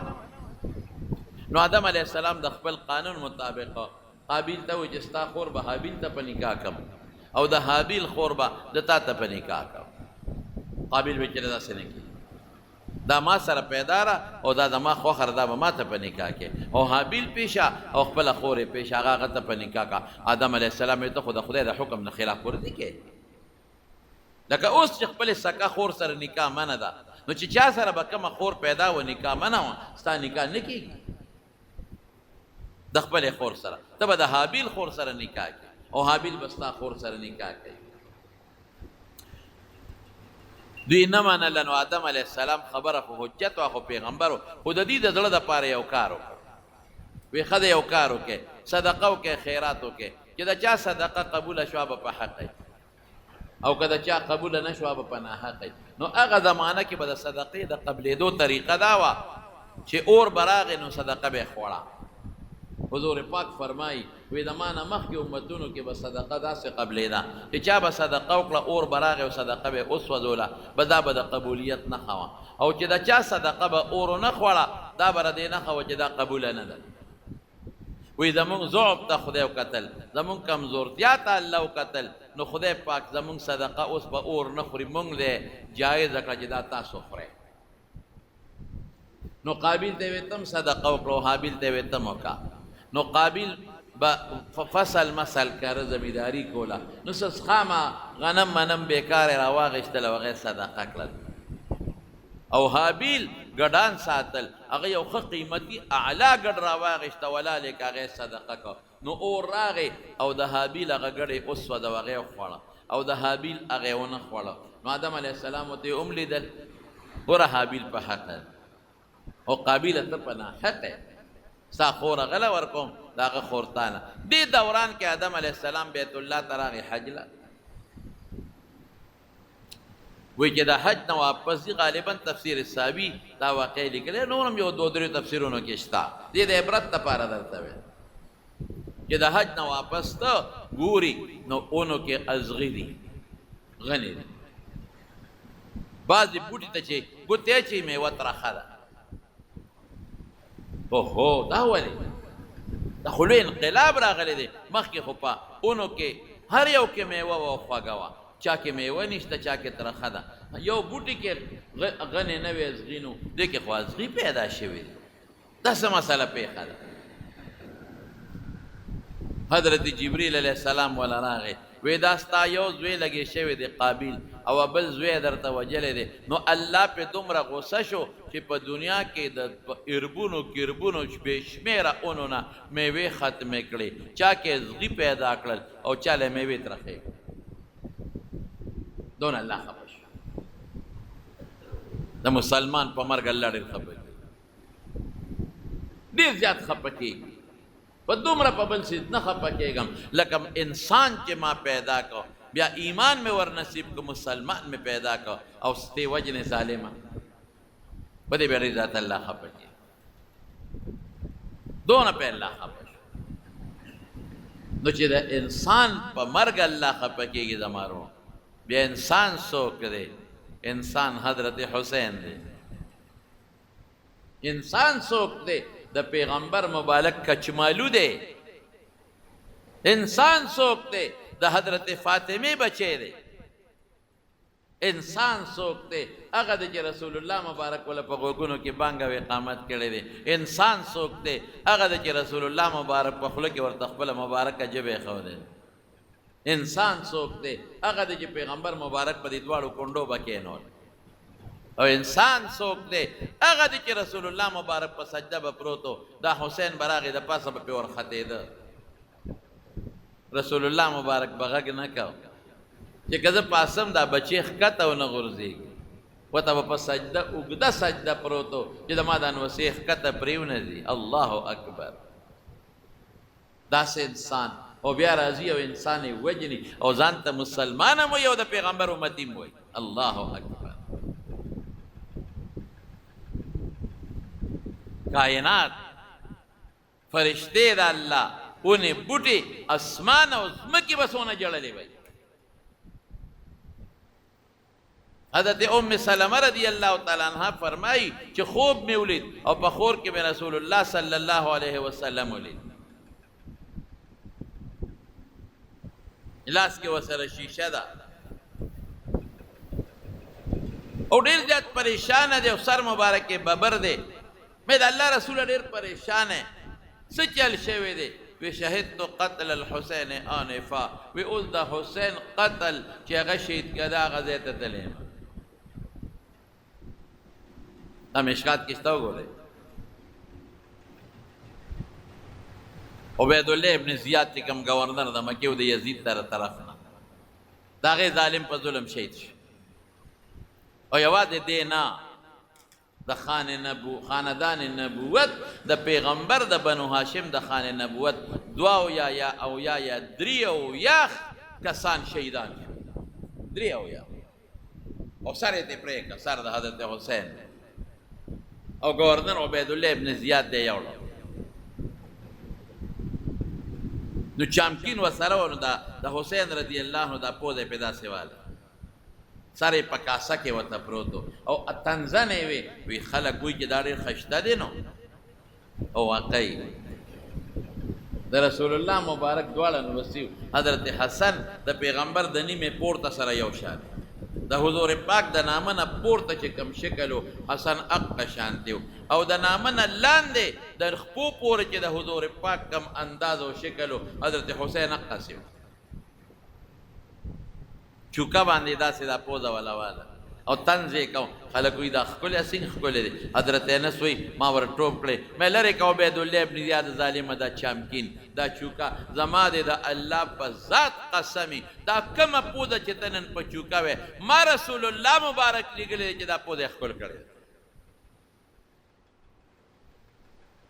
نو آدم علیه السلام د خپل قانون مطابق قابیل ته وویل چې ستا خور به هابیل ته په نکاح کم، او د هابیل خور به د تا ته په نکاح کم. قابیل ویل چې داسې نه کېږي، دا ما سره پیدا را او دا زما خوښه ده، دا به ما ته په نکاح کې. او هابیل پیشه او خپله خور یې پیشه، هغه هغه ته په نکاح کا. آدم علیه السلام یې ته خو د خدای د حکم نه خلاف ورزي کې، لکه اوس چې خپلې سکه خور سره نکاح منع ده، نو چې چا سره به کومه خور پیدا و نکاح منع وه، ستا نکاح نه کېږي د خپلې خور سره، ته به د هابیل خور سره نکاح کوي او هابیل به ستا خور سره نکاح کوي. دوی نه منله، نو آدم علیه السلام خبره خو حجت وه، خو پیغمبر و، خو د دوی د زړه دپاره یو کار وکړ. وی ښه دی یو کار وکړئ، صدقه وکړئ، خیرات وکړئ، چې د چا صدقه قبوله شوه به په حق وي او که د چا قبوله نه شوه به په ناحق وي. نو هغه زمانه کې به د صدقې د قبلېدو طریقه دا وه چې اور به راغی نو صدقه به یې خوړه. حضور پاک فرمایي، وی د ما نه مخکې امتونو کې به صدقه داسې قبلېده چې چا به صدقه وکړه اور به راغی او صدقه به یې وسوځوله، بس دا به د قبولیت نښه وه، او چې د چا صدقه به اور ونه خوړه دا به د دې نښه وه چې دا قبوله نه ده. وی زمونږ ضعف ته خدای وکتل، زمونږ کمزورتیا ته الله وکتل، نو خدای پاک زمونږ صدقه اوس به اور نه خوري، مونږ له جایزه کړه چې دا تاسو خورئ. نو قابیل ته وی تم صدقه وکړه او هابیل ته وی تم وکړه. نو قابیل به فصل مسل کره زمیداری کوله، نو څه خامه غنم منم بیکاره راواغېستل او هغه صدقه کړل. او هابیل ګډان ساتل، هغه یو ښه قیمتي اعلی ګډ راواغېسته ولالی که هغه صدقه کړ. نو اور راغی او د هابیل هغه ګډ یې وسوځاوه، هغه یې وخوړه او د هابیل هغه یې ونه خوړه. نو آدم علیه السلام ورته یې هم لیدل، ګوره هابیل په حقه دی او قابیله ته په ناحقه یې، ستا خور هغه له ورکوم د هغه خور تا نه. دې دوران کې آدم علیه السلام بیت الله ته راغی حج له، وایي چې د حج نه واپس ځي، غالبا تفسیر ساوي دا واقعه لیکلی، نور هم یو دوه درې تفسیرونو کې شته، دې د عبرت لپاره درته ویل چې د حج نه واپس ته ګوري نو اونو کې ازغي دي، غني دي، بعضې بوټي ته چې ګوتې اچوي میوه ترخه ده. اوهو دا ولې؟ دا خو لوی انقلاب راغلی دی. مخکې خو په اونو کې هر یو کې میوه وه او خوږه وه، چا کې میوه نشته، چا کې ترخه ده. یو بوټي کې غنې نه وې ازغي، نو دې کې خو ازغي پیدا شوي دي. دا څه مسله پېښه ده؟ حضرت جبريل علیه السلام ولا راغی، وی دا ستا یو زوی لګې شوی دی قابیل او بل زوی درته وژلی دی. نو الله پې دومره غوسه شو چې په دنیا کې د اربونو کربونو بې شمېره اونو نه میوې ختمې کړې، چا کې ازغي پیدا کړل او چا له میوې ترخې کړې. دونه الله خفه شو. د مسلمان په مرګ الله ډېر خفه کېږي، ډېر زیات خفه کېږي. په دومره په بل څیز نه خفه کېږم لکه انسان چې ما پیدا کړ، بیا ایمان مې ور نصیب کړ، مسلمان مې پیدا کړ او ستې وجنې ظالمه، په دې بیا ډېر زیات الله خفه کېږي. دونه په الله خفه شو. نو چې د انسان په مرګ الله خفه کېږي زما ورور، بیا انسان څوک دی؟ انسان حضرت حسین دی. انسان څوک دی؟ د پیغمبر مبارک کچمالو دی. انسان څوک دی؟ د حضرت فاطمه بچی دی. انسان څوک دی؟ هغه دی چې رسول الله مبارک وله په غوږونو کې بانګ او اقامت کړی دی. انسان څوک دی؟ هغه دی چې رسول الله مبارک په خوله کې ورته خپله مبارکه ژبه ایښودې. انسان څوک دی؟ هغه دی چې پیغمبر مبارک په دې دواړو کونډو به کېنول. او انسان څوک دی؟ هغه دی چې رسول الله مبارک په سجده به پروت و، دا حسین به راغی د پاسه به پرې ورختېده، رسول الله مبارک به غږ نه کاوه چې که زه پاسم دا بچی ښکته ونه غورځېږي، ورته به په سجده اوږده سجده پروت و چې زما دا نوسې ښکته پرې ونه ځي. الله اکبر. داسې انسان او بیا راځي او انسان یې وژني او ځان ته مسلمان هم وایي او د پیغمبر امتي هم وایي. الله اکبر. کائنات، فرشتې د الله، ونې بوټي، اسمان او ځمکې به څونه ژړلې وای. حضرت ام سلمه رضی الله تعالی عنها فرمایي چې خوب مې ولید او په خور کې مې رسول الله صلی الله علیه وسلم ولید، لاس کې وسره شیشه ده او ډیر زیات پریشان دی او سر مبارک ببر دی. مې د الله رسول ډیر پریشان دی، څه چل شوی دی؟ وی شهدت قتل الحسین آنفا، وی اوس د حسین قتل چې هغه شهید کړه هغه ځای ته تللی یم. دا مشکات کې شته وګورئ. عبید الله ابن زیاد چې کوم گورنر د مکې او د یزید تر طرف نه د هغې ظالم په ظلم شهید شو. او یوازې دی نه، د خان نبو خاندان نبوت، د پیغمبر د بنو هاشم د خان نبوت دوا او یا یا او یا یا درې او یا کسان شهیدان شو، درې او یا. او سر یې ترې پرې کړ، سر د حضرت حسین. او گورنر عبید الله ابن زیاد دی یوړو. نو چامکین وسره ونو دا د حسین رضی الله عنه دا پوزه پیدا سیواله، سر یې په کاسه کې ورته پروت او طنزنه یې وي. وی خلک وایي چې دا ډېر خشته دی. نو او واقعي د رسول الله مبارک دواړه نوسیو، حضرت حسن د پیغمبر د نیمې پورته سره یو شان، د حضور پاک د نامه نه پورته چې کوم شکل و حسن اقه شان دی، او د نامه نه لاندې د خپو پورې چې د حضور پاک کوم انداز او شکل و حضرت حسین اقسې و. چوکه باندې داسې دا پوزه ولا واله او طنز یې کوم. خلک وایي دا ښکلی څنګه ښکلی دی. حضرت انس وایي ما ور ټوپ کړی، مې لرې که عبیدالله ابن زیاد ظالمه، دا چامکین دا چوکه زما دی، د الله په ذات قسمي دا کومه پوزه چې ته نن په چوکه وې ما رسول الله مبارک لیږلی چې دا پوزه یې ښکل کړې.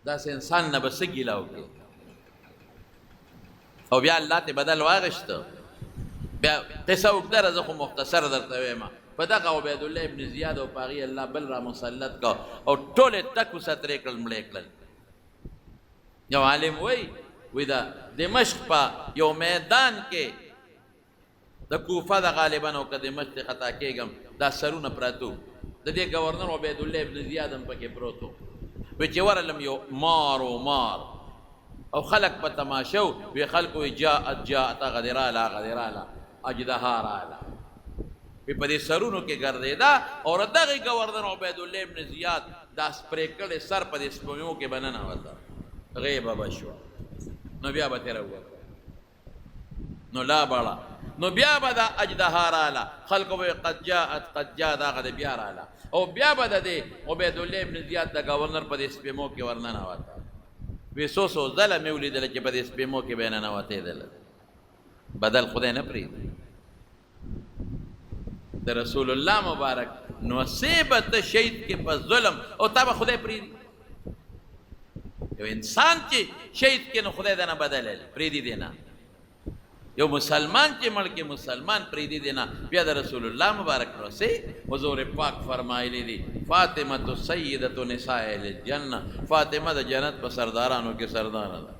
داسې انسان نه به څه ګیله وکړي؟ او بیا الله ته بدل واغشته. بیا قصه اوږده ده، زه خو مختصر درته وایم. په دغه عبیدالله ابن زیاد او په هغې الله بل را مسلط کړ او ټول یې تک وسه ترې کړل، مړه کړل. یو عالم وایي، وایي د دمشق په یو میدان کې، د کوفه د غالبا او که دمشق ته خطا کېږم، دا سرونه پراته وو. د دې گورنر عبیدالله ابن زیاد هم پکې پروت و. وی چې ورغلم یو مار و مار او خلک په تماشه وو. وی خلکو وی جاءت جاءت، هغه دې راله، هغه دې راله، اجدها راله. وی په دې سرونو کې ګرځېده او دغه گورنر عبیدالله ابن زیاد دا سپرې کړی سر په دې سپومو کې به ننوته، غیبه به شوه. نو بیا به ترې راووته، نو لا بړه، نو بیا به دا اجدها راله. خلکو به قد جاءت قد جاءت، هغه دی بیا راله او بیا به د دې عبیدالله ابن زیاد د گورنر په دې سپیمو کې ورننوته. وی څو څو ځله مې ولیدله چې په دې سپیمو کې به یې ننوتېدله. بدل خدای نه پرېږدي. د رسول الله مبارک نو سه به ته شهید کې په ظلم او تا به خدای پرېږدي؟ یو انسان چې شهید کې نو خدای دنه بدل پرېږدي دی نه. یو مسلمان چې مړ کې مسلمان پرېږدي دی نه. بیا د رسول الله مبارک نو سه؟ حضور پاک فرمایلی دي فاطمه سیدة نساء الجنه، فاطمه د جنت په سردارانو کې سرداره ده،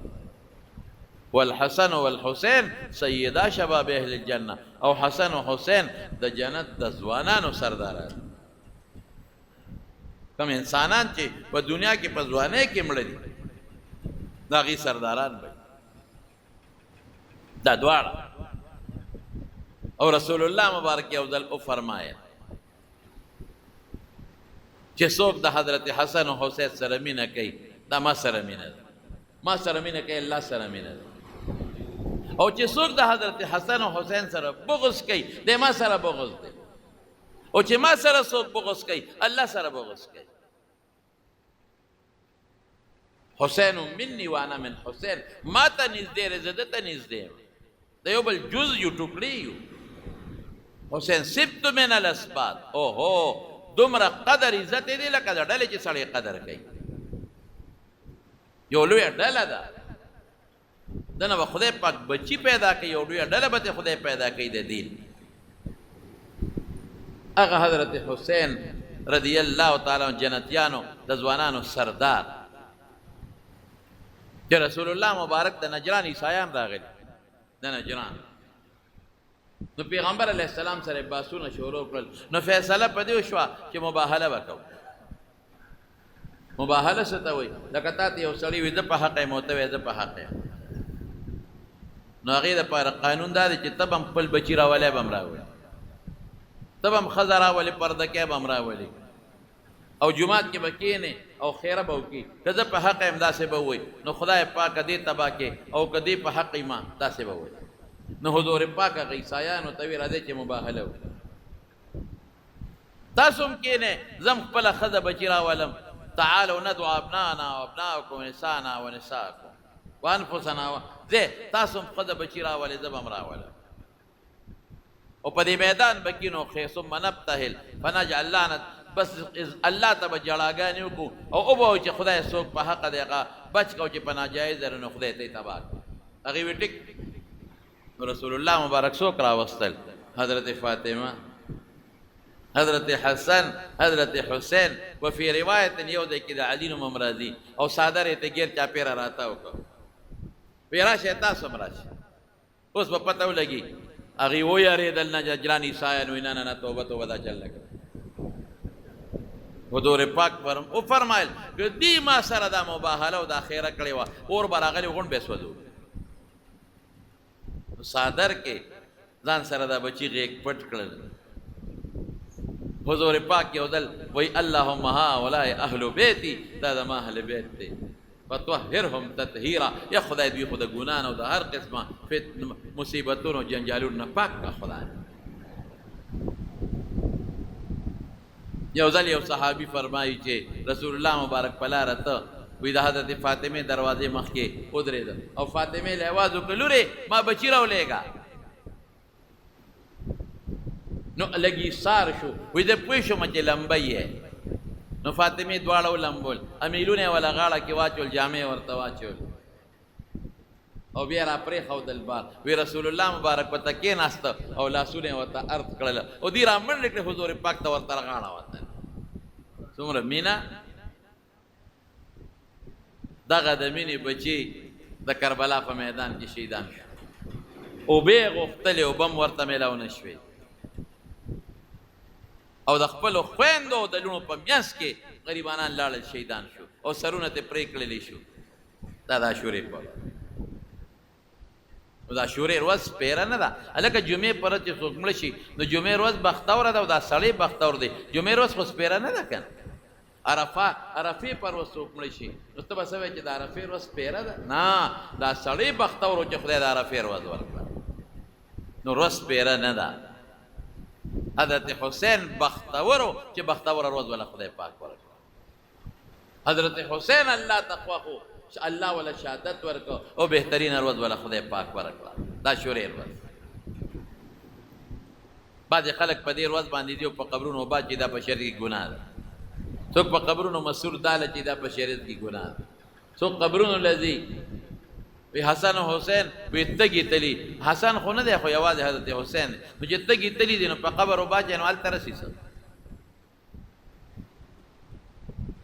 والحسن والحسین سیدا شباب اهل الجنه، او حسن او حسین د جنت د ځوانانو سرداران. کوم انسانان چې په دنیا کې په ځوانۍ کې مړه دي د هغې سرداران به دا دواړه. او رسول الله مبارک یو ځل وفرمایل چې څوک د حضرت حسن او حسین سره مینه کوي دا ما سره مینه ده، ما سره مینه کوي الله سره مینه ده، او چې څوک د حضرت حسن او حسین سره بغض کوي دی ما سره بغض دی، او چې ما سره څوک بغض کوي الله سره بغض کوي. حسین مني وانا من حسین، ما ته نږدې دی، زه ده ته نږدې یم، د یو بل جز یو، ټوکړې یو. حسین سبط من الاسباط، اوهو دومره قدر عزت دی لکه د ډلې چې سړی قدر کوي. یو لویه ډله ده، دنه به خدای پاک بچی پیدا کوي، یو لویه ډله به ته خدای پیدا کوي د دین. هغه حضرت حسین رضی الله تعالی عنہ جنتیانو د ځوانانو سردار، چې رسول الله مبارک د نجران عیسایان راغلي د نجران، نو پیغمبر علیه السلام سره باسونه شروع کړل. نو فیصله په دې وشوه چې مباهله وکړو. مباهله څه ته وایي؟ لکه تا ته یو سړی وي زه په حق یم او ته وایې زه په حق یم، نو هغې دپاره قانون دا دی چې ته به هم خپل بچي راولې به هم راولي، ته به هم ښځه راولې پردکی به هم راولي، او جومات کې به کښېنې او خیره به وکړي. که زه په حق یم داسې به ووایي نو خدای پاک دې تباه کړي، او که دې په حق یم داسې به ووایي. نو حضور پاک هغه عیسایانو ته ویل راځئ چې مباهله وکړو، تاسو هم کښېنئ، زه هم خپله ښځه بچي راولم، تعالوا ندعو ابنانا وابناءکم ونسانا ونساءکم وانفسنا، ځئ تاسو هم ښځه بچي راولئ، زه به هم راولم. او په دې میدان به کینو خې ثم نبتهل فنجعل لعنت، بس الله ته به جړاګانې وکړو او وبه چې خدای څوک په حق دی هغه بچ کو، چې په ناجایز نو خدای ته یې تباه کړ. هغې وی ټیک. رسول الله مبارک څوک راوستل؟ حضرت فاطمه، حضرت حسن، حضرت حسین، وفي روایت یو ځای کې د علي نوم هم راځي، او څادر یې ته ګیر چاپېره راتاو کړ، وی راشه تاسو هم راشئ، اوس به پته ولګي. هغوی ویرېدل، نه جران عیسایان وی نه نه نه، توبه توبه، دا چل لګه. حضور پاک فرم او فرمایل که دی ما سره دا مباهله او دا خیره کړې وه، اور به راغلی، غونډ به سوځو. څادر کې ځان سره دا بچی غیږ پټ کړل. حضور پاک یو ځل وی اللهم هؤلاء اهل بیتی، دا زما اهل بیت دی، فطهرهم تطهیرا، یا خدای دوی خو د ګناه نه او د هر قسمه فتن مصیبتونو جنجالونو نه پاک کا خدای. یو ځل یو صحابي فرمایي چې رسول الله مبارک په لاره ته وی د حضرت فاطمې دروازې مخکې ودرېده او فاطمې له اواز وکړ، لورې ما بچي راولېږه. نو لږ سار شو، وی زه پوه شوم چې لمبه یې. نو فاطمې دواړه ولمبول، امیلونه یې وله غاړه کې واچول، جامې یې ورته واچول او بیا را پرېښودل بار. وی رسول الله مبارک ورته کېناسته او لاسونه یې ورته ارت کړل او دوی را منډې کړې، حضور پاک ته ورته غاړه وتل. څومره مینه! دغه د مینې بچي د کربلا په میدان کې شهیدان شو. اوبه یې غوښتلې، اوبه هم ورته میلاو نه شوې، او د خپلو خویندو او د لوڼو په منځ کې غریبانان لاړل، شهیدان شو او سرونه ترې پرې کړلی شو. دا د عاشورې په نو د عاشورې ورځ سپېره نه ده هلکه. جمعې پر ورځ چې څوک مړه شي نو جمعې ورځ بختوره ده او دا سړی بختور دی. جمعې ورځ خو سپېره نه ده که نه؟ عرفه عرفې پر ورځ څوک مړه شي نو ته به څه وایې چې د عرفې ورځ سپېره ده؟ نه، دا سړی بختور و چې خدای د عرفې ورځ ورکړه، نو ورځ سپېره نه ده. حضرت حسین بختور و چې بختوره ورځ وله خدای پاک ورکړه. حضرت حسین الله ته خوښ و چې الله وله شهادت ورکړ او بهترینه ورځ وله خدای پاک ورکړه، دا شورې ورځ. بعضې خلک په دې ورځ باندې دي او په قبرونو وبا چې دا په شریعت کې ګناه ده. څوک په قبرونو مسور داله چې دا په شریعت کې ګناه ده. څوک قبرونو لځي وی حسن او حسین وی تګي تلی، حسن خو نه دی، خو یوازې حضرت حسین دی، نو چې تګي تلی دي نو په قبر وباچې نو هلته رسي څه؟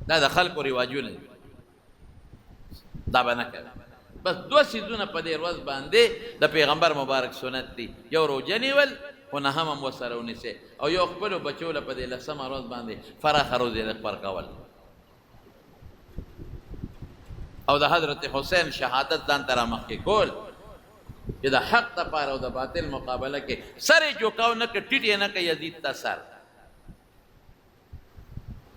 دا د خلکو رواجونه دي، دا به نه کوي. بس دوه څیزونه په دې ورځ باندې د پیغمبر مبارک سنت دي، یو روژه نیول خو نهم هم ورسره ونیسئ، او یو خپلو بچو له په دې لسمه ورځ باندې فراخه روزي رزق ورکول، او د حضرت حسین شهادت ځان ته رامخکې کول چې د حق دپاره او د باطل مقابله کې سر یې جوکاو نه کړ، ټیټ یې نه کړ یزید ته سر،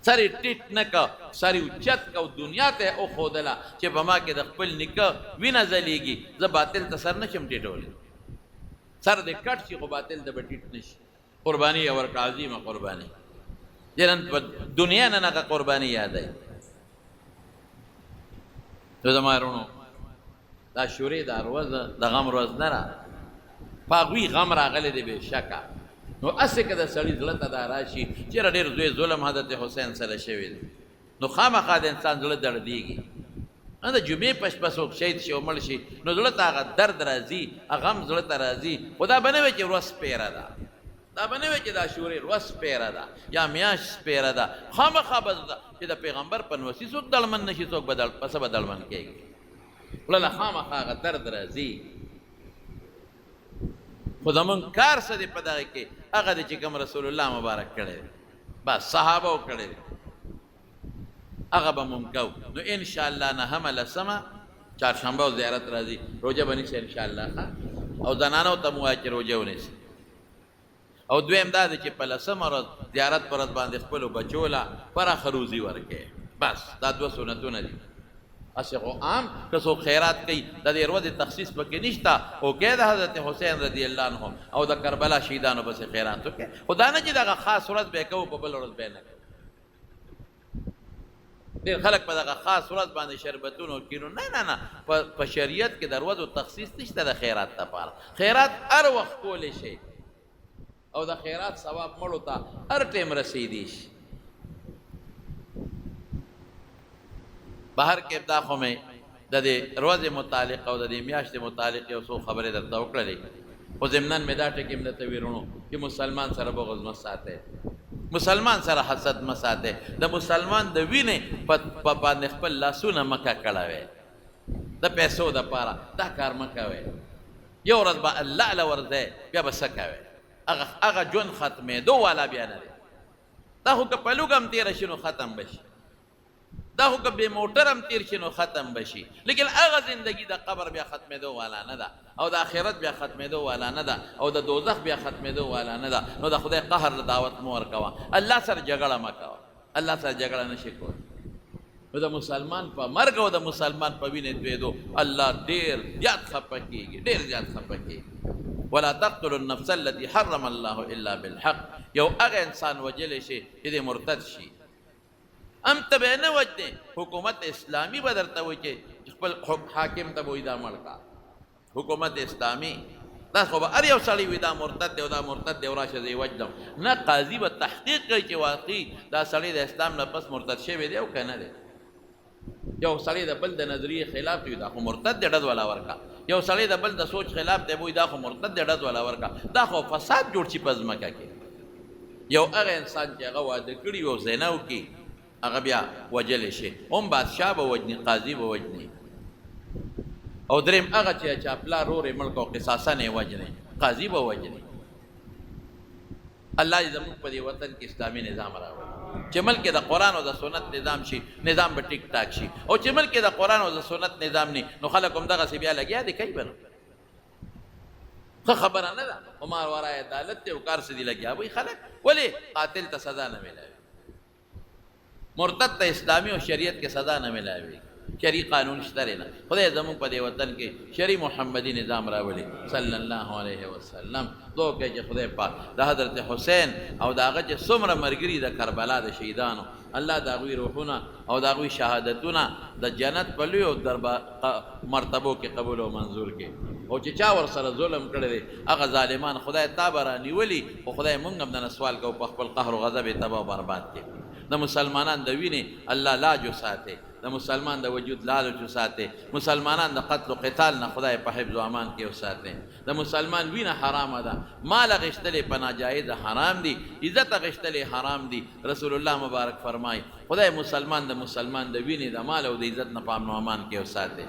سر یې ټیټ نه کړ، سر یې اوچت کړ او دنیا ته یې وښودله چې په ما کې د خپل نیکه وینه ځلېږي، زه باطل ته سر نه شم ټیټولی. سر دې کټ شي خو باطل ته به ټیټ نه شي. قرباني یې ورکړه، عظیمه قرباني چې نن په دنیا نن هغه قرباني یادوي. نو زما وروڼو، دا شورې دا ورځ د غم ورځ نه ده، په هغوی غم راغلی دی بېشکه. نو هسې که د سړي زړه ته دا راشي چېرې ډېر زوی ظلم حضرت حسین سره شوی دی، نو خامخا د انسان زړه دردېږي. نه د جمعې په شپه څوک شهید شي او مړ شي نو زړه ته هغه درد راځي، هغه غم زړه ته راځي، خو دا به نه وي چې ورځ سپېره ده، دا به نه وي چې د عاشورې ورځ سپېره ده یا میاشت سپېره ده. خامخا به چې د پیغمبر په نوسي څوک دړمن نه شي، څوک به په څه به دړمن کېږي؟ زړه له خامخا هغه درد راځي. خو زمونږ کار څه دی په دغه کې؟ هغه دی چې کوم رسول الله مبارک کړی دی، بس صحابه کړی دی، هغه به مونږ کوو. نو ان شاء الله نهمه لسمه چهارشنبه او زیارت راځي، روژه به نیسئ ان شاء الله. ښه، او زنانو ته مو وایه چې روژه ونیسي. او دویم دا دی چې په لسمه ورځ زیارت پر ورځ باندې خپلو بچو له پراخه روزي ورکړي. بس دا دوه سنتونه دي. هسې خو عام که څوک خیرات کوي د دې ورځې تخصیص پکې نشته، خو که د حضرت حسین رضی الله عنه او د کربلا شهیدانو پسې خیرات وکړي، خو دا نه چې دغه خاص ورځ به یې کوو په بله ورځ به یې نه کوو. ډېر خلک په دغه خاص ورځ باندې شربتونو کینو. نه نه نه، په شریعت کې د ورځو تخصیص نشته د خیرات لپاره. خیرات هر وخت کولی شي. او د خیرات ثواب مړو ته هر ټیم رسیدی شي. بهر کې دا خو مې د دې ورځې متعلق او د دې میاشتې متعلق یو څو خبرې درته وکړلې، خو ضمناً مې دا ټکی هم درته ویرونو چې مسلمان سره بغض مه ساتئ، مسلمان سره حسد مه ساتئ، د مسلمان د وینې په باندې خپل لاسونه مه ککړوئ، د پیسو دپاره دا کار مه کوئ. یو ورځ به الله له ورځئ، بیا به څه کوئ؟ هغه ژوند ختمېدو والا بیا نه دی. دا خو که په لوږه هم تېره شي نو ختم به شي، دا خو که بې موټر هم تېر شي نو ختم به شي، لیکن هغه زندګي د قبر بیا ختمېدو والا نه ده، او د آخرت بیا ختمېدو والا نه ده، او د دوزخ بیا ختمېدو والا نه ده. نو د خدای قهر له دعوت مه ورکوه، الله سره جګړه مه کوه، الله سره جګړه نه شي کولی. نو د مسلمان په مرګ او د مسلمان په وینې تویېدو الله ډېر زیات خفه کېږي، ډېر زیات خفه کېږي. ولا تقتلوا النفس التي حرم الله الا بالحق. یو هغه انسان وژلی شي چې دی مرتد شي، هم ته به یې نه وژنې، حکومت اسلامي به درته وایي چې خپل حاکم ته به وایي دا مړ کړه. حکومت اسلامي دا خو به هر یو سړی وي دا مرتد دی او دا مرتد دی او راشه زه یې وژنم. نه، قاضي به تحقیق کوي چې واقعي دا سړی د اسلام نه پس مرتد شوی دی او که نه دی. یو سړی د بل د نظریې خلاف وي، دا خو مرتد دی، ډز ولا ورکړه. یو سړی د بل د سوچ خلاف دی، وایي دا خو مرتد دی، ډز ولا ورکړه. دا خو فساد جوړ شي په ځمکه کې. یو هغه انسان چې هغه واده کړي وي او زنا وکړي، هغه بیا وژلی شي، هم بادشاه به وژني، قاضي به وژني. او دریم هغه چې چا پلار ورور یې مړ کړ او قصاصاً یې وژني، قاضي به وژني. الله دې زموږ په دې وطن کې اسلامي نظام راولي، چې ملک کې د قرآن او د سنت نظام شي، نظام به ټیک ټاک شي. او چې ملک کې د قرآن او د سنت نظام ني، نو خلک هم دغسې بیا لګیا دي، کوي به نو. ښه خبره نه ده، خو ما ورای عدالت دی او کار څه دي لګیا وي خلک. ولې قاتل ته سزا نه ملاوي، مرتد ته اسلامي او شریعت کې سزا نه ملاوي، شرعي قانون شته نه. خدای زموږ په دې وطن کې شرعي محمدي نظام راولي صلی الله علیه وسلم. دعا وکړئ چې خدای پاک د حضرت حسین او د هغه چې څومره ملګري د کربلا د شهیدانو، الله د هغوی روحونه او د هغوی شهادتونه د جنت په لویو مرتبو کې قبول او منظور کړي. او چې چا ورسره ظلم کړی دی، هغه ظالمان خدای تا به رانیولي، خو خدای مونږ هم درنه سوال کوو په خپل قهر او غضب یې تباه او برباد کړي. د مسلمانان د وینې الله لاج وساتي، د مسلمان د وجود لالچ وساتي، مسلمانان د قتل او قتال نه خدای په حفظ او امان کې وساتي. د مسلمان وینه حرامه ده، مال اخیستل په ناجایزه حرام دي، عزت اخیستل حرام دي. رسول الله مبارک فرمای، خدای مسلمان د مسلمان د وینې، د مال او د عزت نه په امن او امان کې وساتي.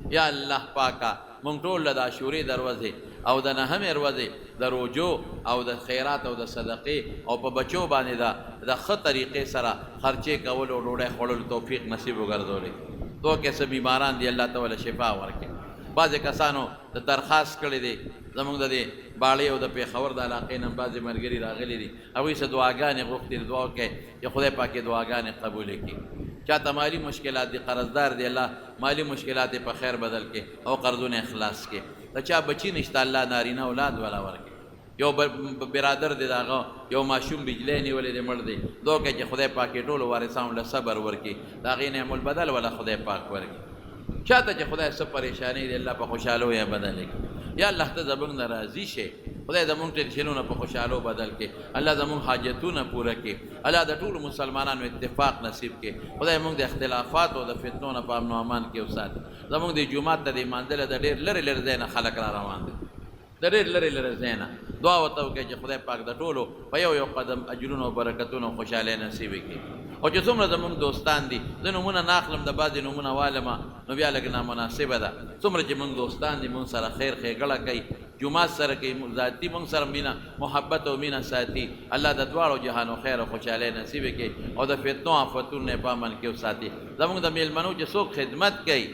یا الله پاکه، مونږ ټول له د عاشورې د ورځې او د نهمې ورځې د روژو او د خیرات او د صدقې او په بچو باندې د د ښه طریقې سره خرچې کولو او ډوډۍ خوړلو توفیق نصیب وګرځولې. دعا کې څه بیماران دي، الله ته وله شفا ورکړي. بعضې کسانو د درخواست کړی دی، زمونږ د دې باړې او د پېښور د علاقې نه بعضې ملګري راغلي دي، هغوی څه دعاګانې غوښتي دي. دعا وکړئ چې خدای پاک یې دعاګانې قبولې کړي. چاته مالي مشکلات دي، قرضدار دي، الله مالي مشکلات یې په خیر بدل کړي او قرضونه یې خلاص کړي. د چا بچي نشته، الله نارینه اولاد ولا ورکړي. یو برادر دی، د هغه یو ماشوم بجلی نیولې دی، مړ دی. دعا وکړئ چې خدای پاک یې ټولو وارثانو له صبر ورکړي، د هغې نعم البدل ولا خدای پاک ورکړي. چاته چې خدای څه پریشانۍ دی، الله په خوشحالو یې بدل کړي. یا الله ته زمونږ نه راضي شې، خدای زمونږ ټینشنونه په خوشحالو بدل کړي، الله زمونږ حاجتونه پوره کړي، الله د ټولو مسلمانانو اتفاق نصیب کړي. خدای مونږ د اختلافاتو او د فتنو نه په امن او امان کې وساتي. زمونږ د جومات ته د لمانځه د ډېر لرې لرې ځای نه خلک را روان دي، د ډېر لرې لرې ځای نه. دعا ورته وکړئ چې خدای پاک د ټولو په یو یو قدم اجرونه او برکتونه او خوشحالۍ نصیب کړي. او چې څومره زمونږ دوستان دي، زه نومونه نه اخلم، د بعضې نومونه والم نو بیا لږ نامناسبه ده. څومره چې مونږ دوستان دي، مونږ سره خیر ښېګړه کوي، جومات سره کوي، ذاتي مونږ سره مینه محبت او مینه ساتي، الله د دواړو جهانو خیر او خوشحالۍ نصیب کړي او د فتنو آفتونو نه په امن کې وساتي. زمونږ د میلمنو چې څوک خدمت کوي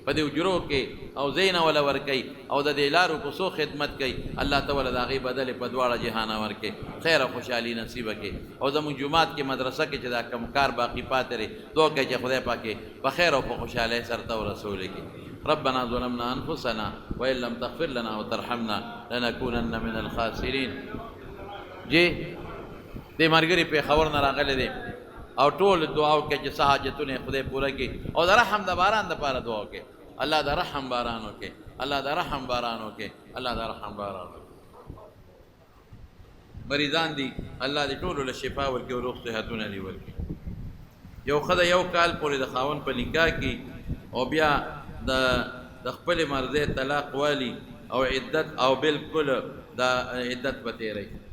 په دې حجرو کې او ځایونه وله ورکوي او د دې لارو کوڅو خدمت کوي، الله ته وله د هغې بدلې په دواړه جهانه ورکړي، خیر او خوشحالي نصیبه کړي. او زموږ جومات کې مدرسه کې چې دا کوم کار باقي پاتې دی، دعا کوي چې خدای پاک یې په خیر او په خوشحالۍ سره ته ورسولي کړي. ربنا ظلمنا انفسنا وان لم تغفر لنا وترحمنا لنكونن من الخاسرين. جی دې مرګري پېښور نه راغلی دی او ټول دعا وکړي چې څه حاجتونه یې خدای پوره کړي، او د رحم د باران دپاره دعا وکړي. الله د رحم باران وکړي، الله د رحم باران وکړي، الله د رحم باران وکړي. مریضان دي، الله دې ټولو له شفا ورکړي او روغ صحتونه دې ورکړي. یو ښځه یو کال پورې د خاوند په نکاح کې او بیا د د خپلې مرضی طلاق والی او عدت او بالکل د عدت به تېروي.